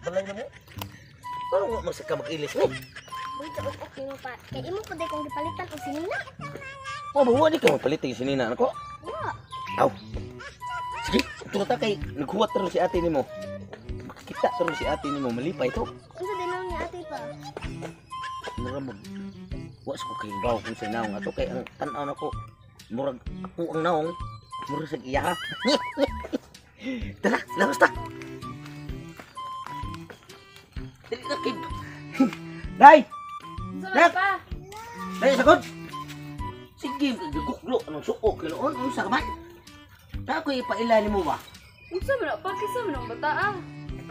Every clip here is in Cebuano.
Balay na mo. Parang wa man sa ka mag-ilis ni. Uy, ok mo pa. Kay imo po day kong gipalitan og sinina. Mo ba wa di ka mapalit yung sinina nako? Wa. Aw. Sige, tuta kay naghuwat ron si ate nimo. Makakita ron si ate nimo, malipay to. Unsa din ang ni ate pa? Mura mag wa sa ko kay baw kung sa naong ato kay ang tan-aw nako. Murag ako ang naong, murag sa iya. Tara, lawas ta. Dali na kay. Day! Unsa Nak! man pa? Day sagod. Sige, guglo anong suok kinoon unsa ka man? Ta ko ipaila nimo ba? Unsa man na pa kinsa man ang bata ah?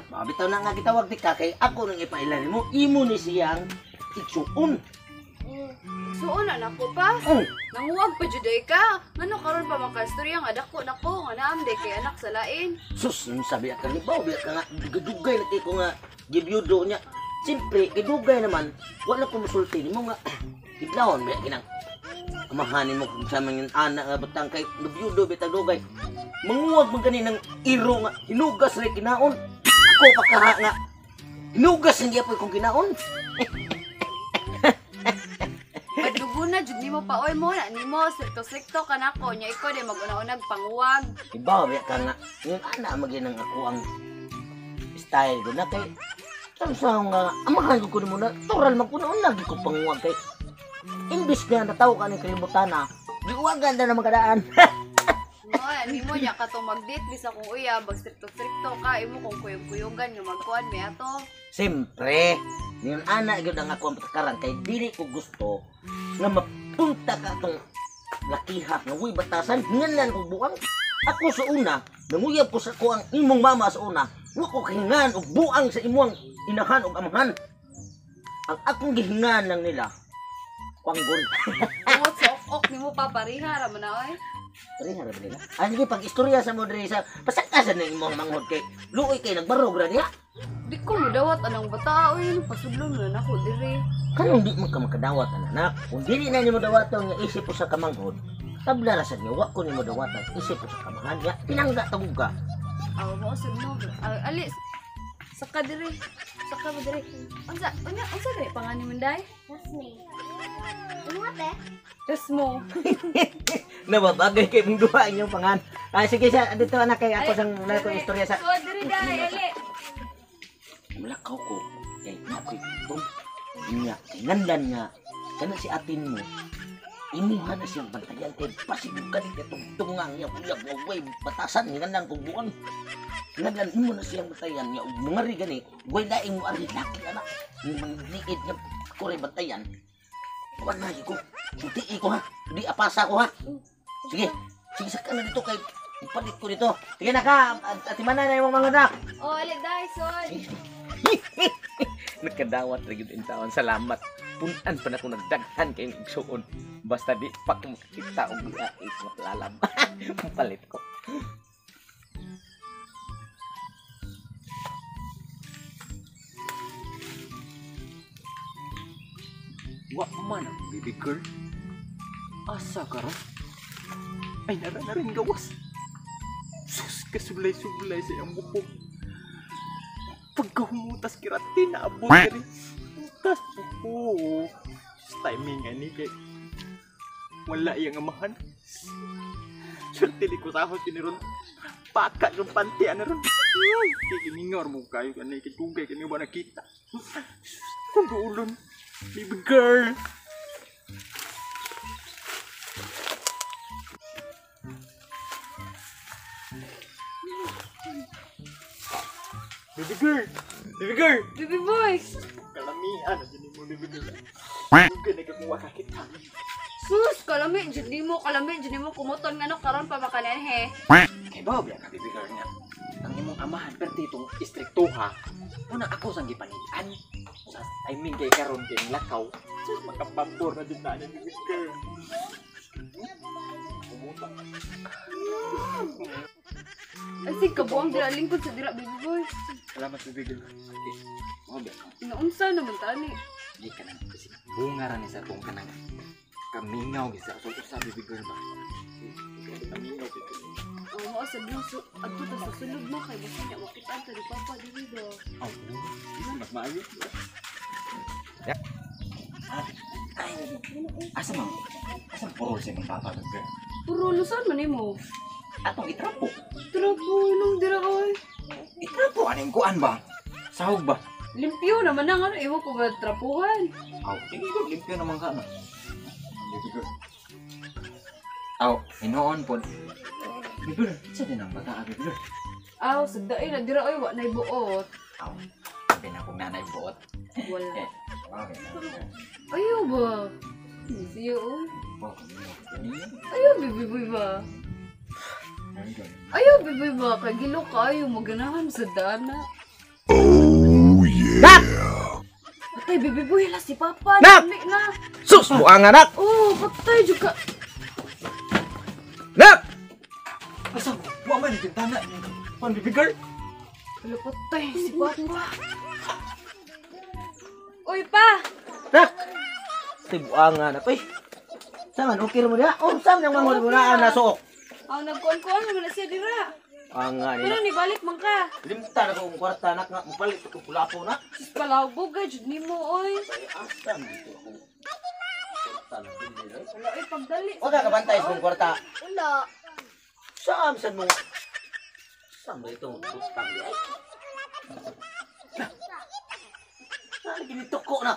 Mabitaw na nga gitawag di ka kay ako nang ipaila nimo, imo ni siyang igsuon. Suon na nako pa. Oh, Nanguwag pa jud ay ka. Ngano karon pa makaistorya nga dako nako nga naam day kay anak sa lain. sus, ang sabi ka ni Bao, biya ka nga dugay na kay ko nga gibyudo niya. Siyempre, kay dugay naman, wala ko musulti nimo nga idlawon biya kinang amahanin mo kung sa man yung anak nga batang kay nabyudo bitag dugay. Manguwag man gani ng iro nga hinugas ra kinaon. Ako pa kaha nga hinugas ang gyapon kong kinaon. Padluguna jud nimo pa oy mo na nimo strikto-strikto ka nako nya ikaw day maguna-unag panguwag. Ibaw biya ka nga yung anak magin ang ako ang style ko na kay sa nga amahan ko kuno mo na tural man kuno lagi ko panguwag kay imbis nga nataw ka ng kalibutan na giuwagan na naman kadaan. No, nimo nya kato mag-date bisa kung uyab, bag strikto-strikto ka imo kung kuyog-kuyugan nga magkuan mi ato. Siyempre, yung anak gyud ang ako ang patakaran kay dili ko gusto nga mapunta ka atong lakiha nga way batasan hinganlan kog buang. Ako sa una, nanguyab ko sa ko ang imong mama sa una. Wa ko kahingan og buang sa imong inahan og amahan. Ang akong gihingan lang nila kwanggol. Tungod sa ok-ok nimo pa pareha ra man na oy. Pareha ra ba nila? Ah, sige, pag istorya sa mo diri sa pasakasan ng imong manghod kay luoy kay nagbarog ra diha. Di ko modawat anang bata oy, pasudlon na nako diri. Kanong di man ka makadawat anak? Kung dili na nimo dawaton nga isip ko sa kamanghod, tabla ra sad nga wa ko nimo dawatan isip ko sa kamahan nga pinangga tagug ka. Aw mo sad mo. Aw, ali saka diri. Saka mo diri. Unsa unya unsa diri pangani man day? That's me. Imo ate? Resmo. Nababagay kay mong duha inyong pangan. Ah, sige sa dito anak kay ako sang na ko istorya sa So diri day ali. Mulakaw ko kay nakoy tom nya kay nganlan nga kana si atin mo imuha na siyang bantayan kay basig ka ni katong tungang niya uyab nga way batasan nganlan kog buang nganlan imo na siyang bantayan niya ug mangari gani way laing mo ari laki anak mangliid nga ko rin bantayan kuan na ko sultii ko ha di apasa ko ha sige sige saka na dito kay ipalit ko dito sige na ka ati mana na imong mga anak. Oh, ali day sol. Nakadawat ra gyud taon. Salamat. Punan pa na ko nagdaghan kay igsuon. Basta di pa ko makakita og biya maklalam. Palit ko. Wa man ang baby girl. Asa ka ron? Ay, nara na rin gawas. Sus, kasulay-sulay sa iyang buhok. Pagkahumutas kirati na abot rin. Hutas po. Timing ani kay wala iyang amahan. Swerte ko sa ako kiniron. Paka yung panty ano ron. Kay gimingaw mo kayo ani kay tugay kini ba nakita. Kung duulon. Baby girl. Baby girl! Baby girl! Baby boy. Kalamihan na dyan mo, baby girl. Tugay na kakuha kakita. Sus, kalami jud nimo, kalami jud nimo kumuton ngano karon pa makanenhe. Kay ba, biya ka, baby girl nga. Ang imong amahan, perti itong istrikto ha. Muna ako sang gipanian. Sa timing kay karon kay ang lakaw. Sus, makapabor na dyan tayo, baby girl. Kumuta. Ay sig kabuang dira lingkod sa dira baby boy. Salamat, baby girl. Eh, mo biya ka. Naunsa naman tani. Di ka nang kasi bunga ra ni sa kung kanang Kamingaw gisa so usa baby girl ba. Kamingaw gid. Oh, mao sad no so adto ta sa sulod mo kay basta niya makitaan ta ni Papa diri do. Aw, mas maayo. Ay, asa man? Asa purol sa imong papa baby girl? Puro lusan man nimo. Atong itrapo. Trapo nung dira oy. Itrapo aning kuan ba? Sahog ba? Limpyo naman na ano imo ko ba trapuhan. Aw, sige girl, limpyo naman ka na. Baby girl. Aw, hinuon pod. Baby girl, sa din ang bata baby girl. Aw, sagdain na dira oy wa nay buot. Aw, sabi na kung nanay buot. Wala. Eh, okay. Ayaw ba? Siya oy. Oh, kamingaw. Ayaw baby boy ba? Baby girl. Ayaw baby ba? Kay gilo ka ayaw maganahan sa dana. Oh yeah. Patay baby boy hala si Papa. Nak! Dali na. Sus, buang anak. Oh, patay jud ka. Nak! Asa wa man bintana ni. Pan baby girl. Hala patay si Papa. Uy pa. Nak! Ito'y buangan na. Uy! Saman, okay ra mo diha? Oh, saan nang mga mo na nasuok? Ang nagkuan-kuan naman na siya dira. Ang nga Pero nila. nibalik man ka. Limta na kong kwarta nak nga mupalit ko pulapo na. Sus palawbog gay jud nimo oy. Ay, asa man dito ako. Kwarta na din nila. Wala oy pagdali. Huwag ka kabantay sa kong kwarta. Wala. Saan saan mo? Saan ba itong butang di ay? Saan ginituko na?